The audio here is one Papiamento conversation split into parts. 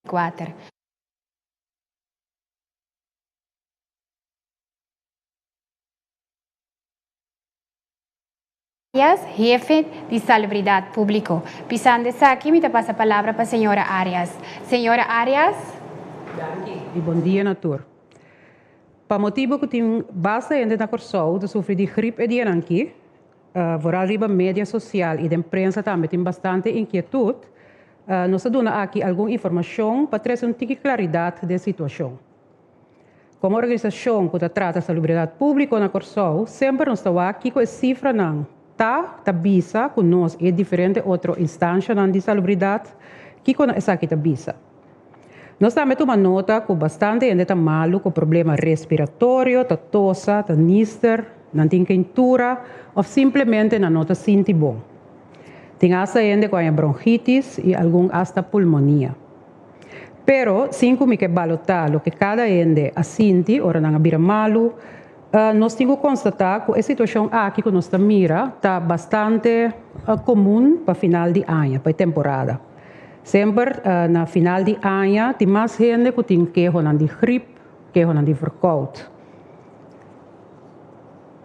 Kuater. Arias, hefe di Salubridat Públiko. Pisando esaki mi ta pasa palabra pa señora Arias. Señora Arias. Danki i bon dia na tur. Pa motibu ku tin basta hende na Kòrsou ta sufri di grip e dianan aki, Vooral riba media sosial i den prensa tambe tin bastante inkietut. Nos ta duna aki algun informashon pa trese un tiki klaridat den situashon. Komo organisashon ku ta trata salubridat públiko na Kòrsou, semper nos ta wak kiko e sifranan ta ta bisa ku nos i e diferente otro instanshanan di salubridat kiko nan esaki ta bisa. Nos tambe tuma nota ku bastante hende ta malu ku problema respiratorio, ta tosa, ta nister, nan tin keintura òf simplemente nan no ta sinti bon. Tin asta hende ku haña bronchitis i algun asta pulmonia. Pero, sin ku mi ke balotá loke kada hende a sinti ora nan a bira malu, nos tin ku konstatá ku e situashon aki ku nos ta mira ta bastante komun pa final di aña, pa e temporada. Semper na final di aña tin mas hende ku tin kehonan di grip, kehonan di verkoud.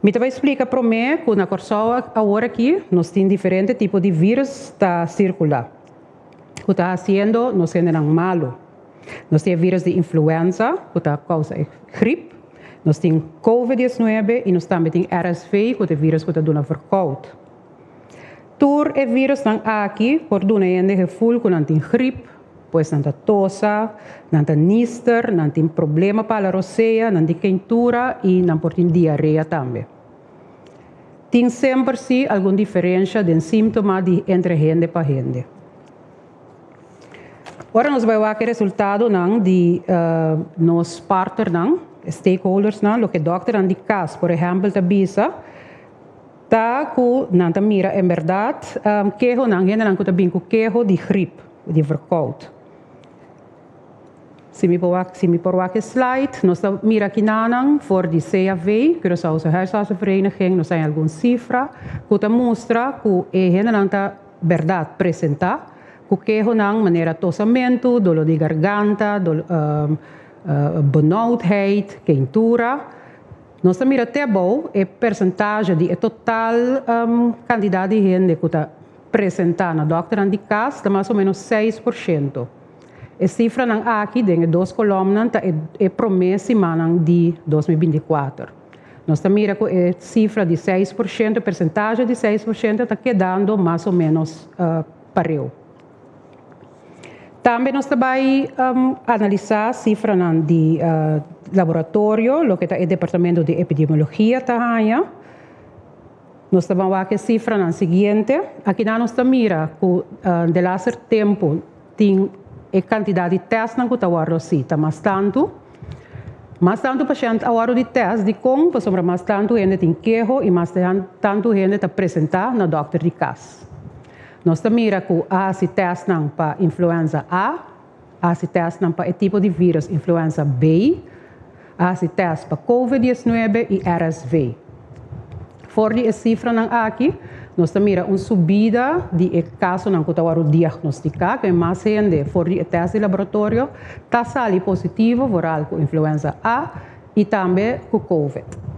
Mi ta bai splika promé ku na Kòrsou awor aki nos tin diferente tipo di vírus ta sirkulá ku ta hasiendo nos hendenan malu. Nos tin e vírus di influenza ku ta kousa e grip, nos tin covid 19 i nos tambe tin RSV ku ta e vírus ku ta duna verkoud. Tur e virusnan aki por duna hende heful ku nan tin grip, pues nan ta tosa, nan ta nister, nan tin problema pa la rosea, nan tin keintura i nan por tin diarea tambe. Tin semper si algun diferensha den símtoma di entre hende pa hende. Ora nos bai wak e resultadonan di nos partnernan, stakeholdersnan, loke dòkternan di kas por ehèmpel ta bisa, Ta ku nan ta mira en bèrdat kehonan, hendenan ku ta bin ku keho di grip, di verkoud. Si mi por wak, si mi por wak e slide, nos ta mira kinanan for di CAV, Curaçaose Huisartsenvereniging, nos haña algun sifra ku ta mustra ku e hendenan ta bèrdat presentá ku kehonan manera tosamentu, doló di garganta, benauwdheid, keintura. Nos ta mira te abou e persentahe di e total kantidat di hende ku ta presentá na dòkternan di kas ta mas o ménos 6%. E sifranan aki den e dos kolòmnan ta e promé simannan di 2024. Nos ta mira ku e sifra di 6%, e persentahe di 6% ta kedando mas o ménos pareu. Tambe nos ta bai analisá sifranan di laboratorio, loke ta e departamento di epidemiologia ta haña. Nos ta ban wak e sifranan siguiente. Akinan nos ta mira ku delaster tempu tin e kantidat di tèstnan ku ta wòrdu hasi ta mas tantu. Mas tantu pashènt a wòrdu di tèst, dikon? Pasobra mas tantu hende tin keho i mas tantu hende ta presentá na dòkter di kas. Nos ta mira ku a hasi tèstnan pa influenza A, a hasi tèstnan pa e tipo di vírus influenza B, a hasi tèst pa covid 19 i RSV. For di e sifranan aki, nos ta mira un subida di e kasonan ku ta wòrdu diagnostiká, ku e mas hende for di e tèst di laboratorio ta sali positivo vooral ku influenza A i tambe ku covid.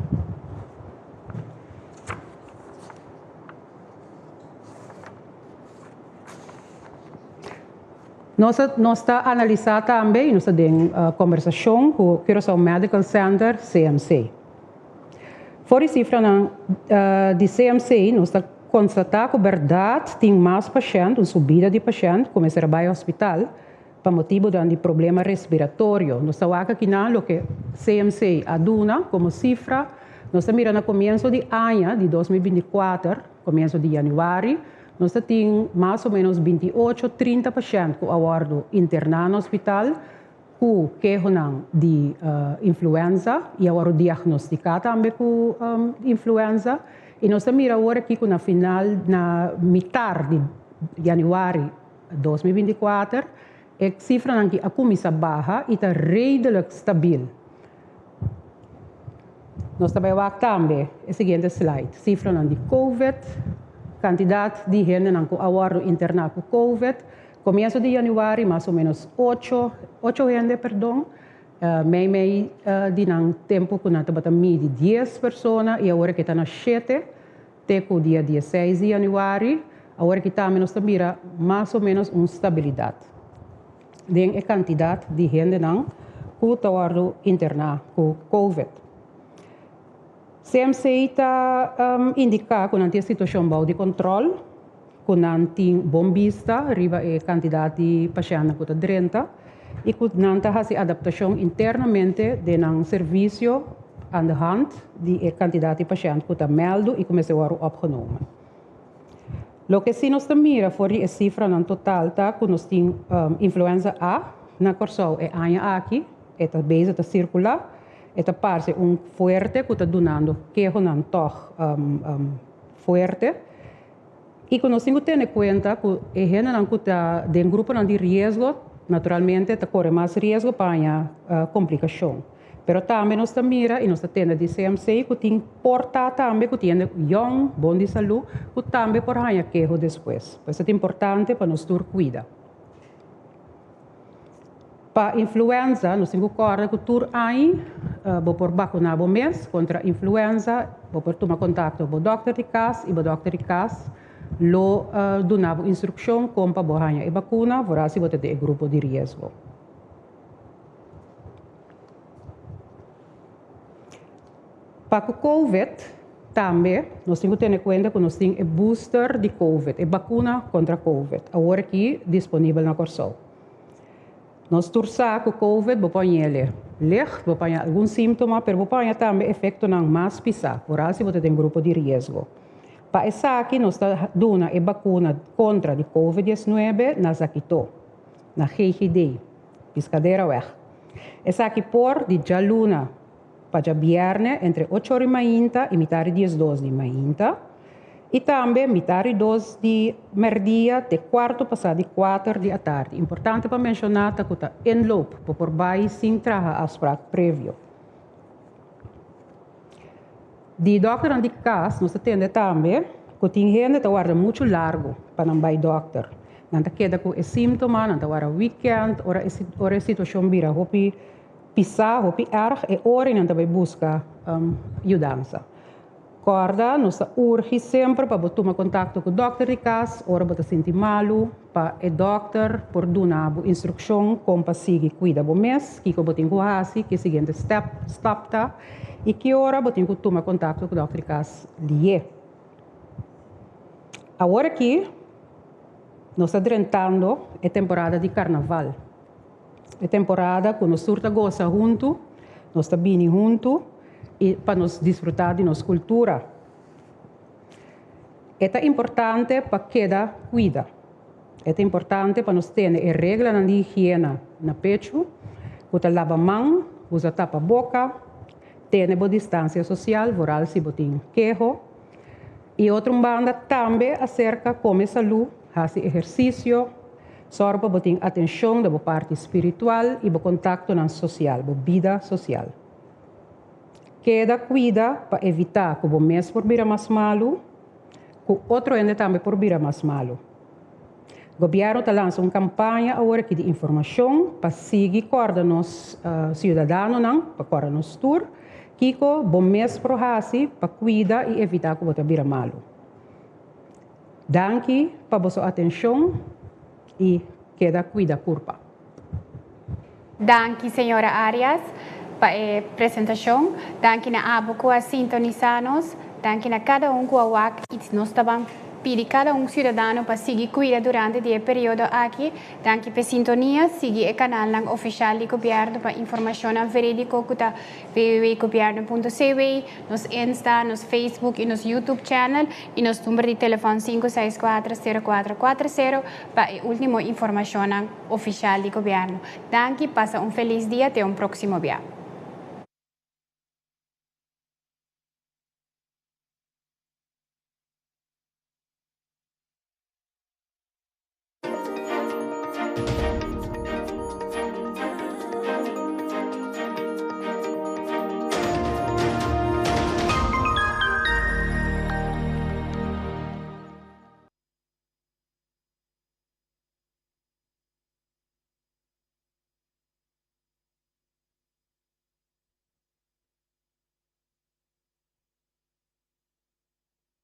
Nos a nos ta analisá tambe i nos ta den kombersashon ku Curaçao Medical Center, CMC. For di sifranan di CMC nos ta konstatá ku bèrdat tin mas pashènt, un subida di pashènt ku mester a bai hospital pa motibunan di problema respiratorio. Nos ta wak akinan loke CMC a duna komo sifra. Nos ta mira na komienso di aña di 2024, komienso di yanüari, nos ta tin mas o ménos 28, 30 pashènt ku a wòrdu interná na hospital ku kehonan di influenza i a wòrdu diagnostiká tambe ku influenza. I nos ta mira awor aki ku na final, na mitar di yanüari 2024, e sifranan aki a kuminsá baha i ta redelijk stabil. Nos ta bai wak tambe e siguiente slide, sifranan di covid, kantidat di hendenan ku a wòrdu interná ku covid. Komienso di yanüari mas o ménos ocho, ocho hende perdon, mei mei di nan tempu ku nan tabata midi dies persona i awor ke ta na shete te ku dia dieseis di yanüari. Awor aki tambe nos ta mira mas o ménos un stabilidat den e kantidat di hendenan ku ta wòrdu interná ku covid. CMC ta indiká ku nan tin e situashon bou di kòntròl, ku nan tin bon bista riba e kantidat di pashèntnan ku ta drenta i ku nan ta hasi adaptashon internamente den nan servisio aan de hand di e kantidat di pashènt ku ta mèldu i ku mester wòrdu opgenomen. Loke si nos ta mira for di e sifranan total ta ku nos tin influenza A na Kòrsou e aña aki, e ta bezig ta sirkulá. E ta parse un fuerte ku ta dunando kehonan tòg fuerte. I ku nos tin ku tene kuenta ku e hendenan ku ta den gruponan di riesgo naturalmente ta kore mas riesgo pa haña komplikashon. Pero tambe nos ta mira i nos ta tende di CMC ku tin por ta tambe ku tin hende yòn, bon di salú, ku tambe por haña keho despues. Pues ta importante pa nos tur kuida. Pa influenza, nos tin ku kòrda ku tur aña bo por bakuná bo mes kontra influenza. Bo por tuma kontakto ku bo dòkter di kas i bo dòkter di kas lo duna bo instrukshon kon pa bo haña e bakuna vooral si bo ta den e grupo di riesgo. Pa ku covid tambe nos tin ku tene kuenta ku nos tin e booster di covid, e bakuna kontra covid awor aki disponibel na Kòrsou. Nos tur sa ku covid bo por hañ'el licht, bo por haña algun síntoma, pero bo por haña tambe efektonan mas pisá, vooral si bo ta den grupo di riesgo. Pa esaki nos ta duna e bakuna kontra di covid diesnuebe na Zakito, na GGD, Piscaderaweg. Esaki por di djaluna pa djabièrnè entre ocho ora di mainta i mitar di diesdos di mainta i tambe mitar di dos di mèrdia te kuarto pasá di kuater di atardi. Importante pa menshoná ta ku ta inloop, bo por bai sin traha afsprak previo. Di dòkternan di kas nos ta tende tambe ku tin hende ta warda muchu largu pa nan bai dòkter. Nan ta keda ku e símtoma, nan ta warda wikènt, ora ora e situashon bira hopi Pisá hopi erg e ora i nan ta bai buska yudansa. Kòrda, nos ta urgi semper pa bo tuma kontakto ku dòkter di kas ora bo ta sinti malu, pa e dòkter por duna bo instrukshon kon pa sigui kuida bo mes, kiko bo tin ku hasi, ki siguiente stèp, stap, ta i ki ora bo tin ku tuma kontakto ku dòkter di kas lié. Awor aki nos ta drentando e temporada di karnaval. E temporada ku nos tur ta gosa huntu, nos ta bini huntu i pa nos disfrutá di nos kultura. E ta importante pa keda kuida. E ta importante pa nos tene e reglanan di higiena na pechu, ku ta laba man, usa tapa boka, tene bo distansia sosial, vooral si bo tin keho. I otro un banda tambe aserka kome salú, hasi ehersisio, sòru pa bo tin atenshon na bo parti spiritual i bo kontaktonan sosial, bo bida sosial. Keda kuida pa evitá ku bo mes por bira mas malu, ku otro hende tambe por bira mas malu. Gobièrnu ta lansa un kampaña awor aki di informashon pa sigui kòrda nos siudadanonan, pa kòrda nos tur, kiko bo mes por hasi pa kuida i evitá ku bo ta bira malu. Danki pa boso atenshon i keda kuida kurpa. Danki señora Arias pa e presentacion. Danki na abo cu a sintonisa nos. Danki na cada un cu a wak y nos ta ban pidi cada un ciudadano pa sigui cuida durante di e periodo aki. Danki p'e sintonia. Sigui e canalnan oficial di Gobierno pa informacionnan veridico cu ta www.gobierno.cw, nos Insta, nos Facebook y nos YouTube channel y nos number di telefon 564 0440 pa e ultimo informacionnan. Oficial di Gobierno. Danki, pasa un feliz dia te un proximo bia.